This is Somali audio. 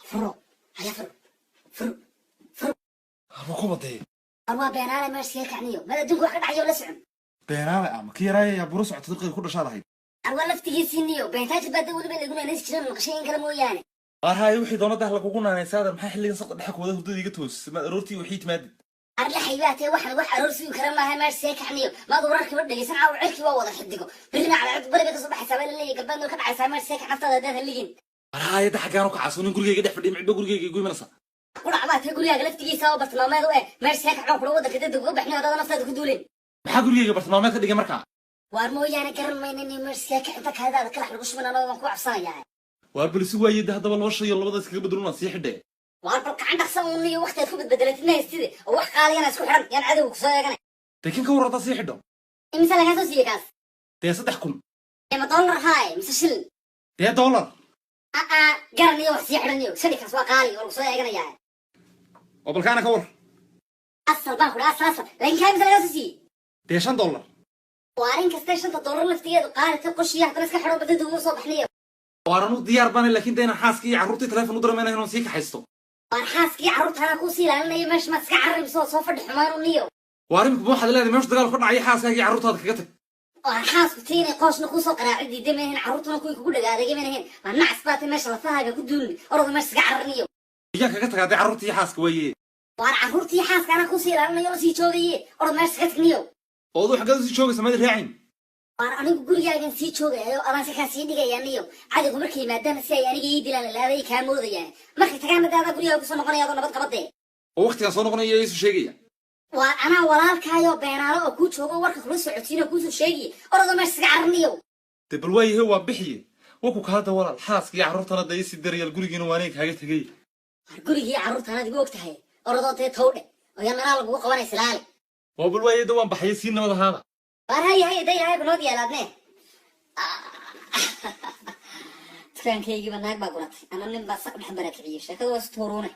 Furo haya, furo, furo, furo. Ma ku badee? War waa beenaale, meesha iska kacniyo mad adduunka wax ka dhacayo la socon. Beenaale ama ki yaraaya yaa buro socota dadqayga ku dhashaad ahayd. Ar waa laftigiisiiniyo beentaajid baa da weliba lagu naanaysi jiran, maqashay in kale mooyaane. Waar haye, wixii doonada lagugu naanaysaada, maxaa xilligan saqda dhexe kuwada hurdada iga toos maad aroortii wixii timaadid? Arlaxay baa tee, waxan wax aroor sugi kara maaha. Meesha see kacniyo maad wararkiiba dhegeysan? Caawa cirkii waa wada xidigo, birina cadceed bari bay kasoo baxaysaa baa laleeyahy, galbeedna ka dhacaysaa. Meesha see kac naftaada haddaad halligin. Waar haye, da xaggaan u kacaaso nin gurigayga dhex fadhiya micba gurigayga igu imanaysa. Qurac baa tee, gurigaaga laftigiisa oo bartilmaameed u eh. Meesha see kac baan kula waddanka degdeg uga baxniyo haddaada naftaada ku duulin. Maxaa gurigayga bartilmaameed ka dhigay markaa? Waar mooyaane garan mayna nin. Meesha see kac inta kaadaada kalax lagu shuban anoo waan ku cabsanayaa. Waar balisi waaye da, haddaba laba shay oo labada iskaga bedelo sii xidhe. Waar bal gacan dhaqsan uun iyo waqtiaad ku badbedelatid ma haystide, oo wax qaaliyana isku xidhan yaan cadowga kusoo eeganay. Dee kan ka war haddaa sii xidho. Imise lagaa soo siiyey kaas? Dee 3000. Ma dollar haaye mise shilin? Dee dollar. Aa garan iyo wax sii xidhan iyo shadhikaas waa qaali oo lagu soo eeganayaa. Oo balkaana ka war. Asal baan ku dhaha, asal asal, laakiin kaa imise lagaa soo siiyey? Dee $5. Waa arrin kasta $5 laftigeedu qaali ta qoshiya, haddana iska xidho badada ugu soo baxniyo. Waar anu diyaar baana, laakiin dee inaan xaaskii iyo carruurtii teleefon u dira mayna inaan sii kaxaysto. Waar xaaskii carruurtaana kuusii ilaalinaya, meesha maad iska cararibso soo fadhi xumaanu niyo. Waar imika ma waxaad leedahay meeshu dagaal ka dhacaya xaaskaaga iyo carruurtaada kaga tag? Waar xaasku tii inay qooshna kuusoo qaraaci diiday maynahayn, carruurtuna kuwii kugu dhagaadagay maynahayn. Waa nacas baatay, meesha lafahaaga ku duulni, orada meesha iska cararniyo. Iyaan kaga tagaa dee carruurtii iyo xaaska waaye? Waar carruurtii xaaska anaa kuusii ilaalinayo la sii joogaye, orad meesha iska tagniyo. Oo aduu xaggaad usii joogaysa, maad raacin? Waar anigu gurigaagan sii joogayo, adaan si kaa sii dhigaya niyo. Cadowgu markay yimaadaana si ay aniga ii dilaan lalaabay kaa moodayaan, markay tagaana dee adaa gurigaaga kusoo noqonaya adoo nabad qabadee. Oo waqtigaan soo noqonaya iisu sheegaya? Waar anaa walaalkaayoo beenaalo oo kuu joogo warka kula socotiin oo kuusoo sheegiye, orodoo meesha iska cararniyo. Dee bal waayahe, waa bixiye waku kaada walaal, xaaska iyo carruurtana dee isii daryaal, gurigiina waa aniga kaaga tegay. Waar gurigii carruurtaanaad igu og tahay, orodoo dee towdhe oo yaa meelaha lagugu qabanay silaali. Oo bal waaye, de waan baxaya, sii nabad ahaada. Waar haya haya, da ilaahay ku nabad yeelaadne. Dukaankaygiiba naag baa guratay, ana nin baa saq dhex barakiciyey, sheekadu waa si tuuruune.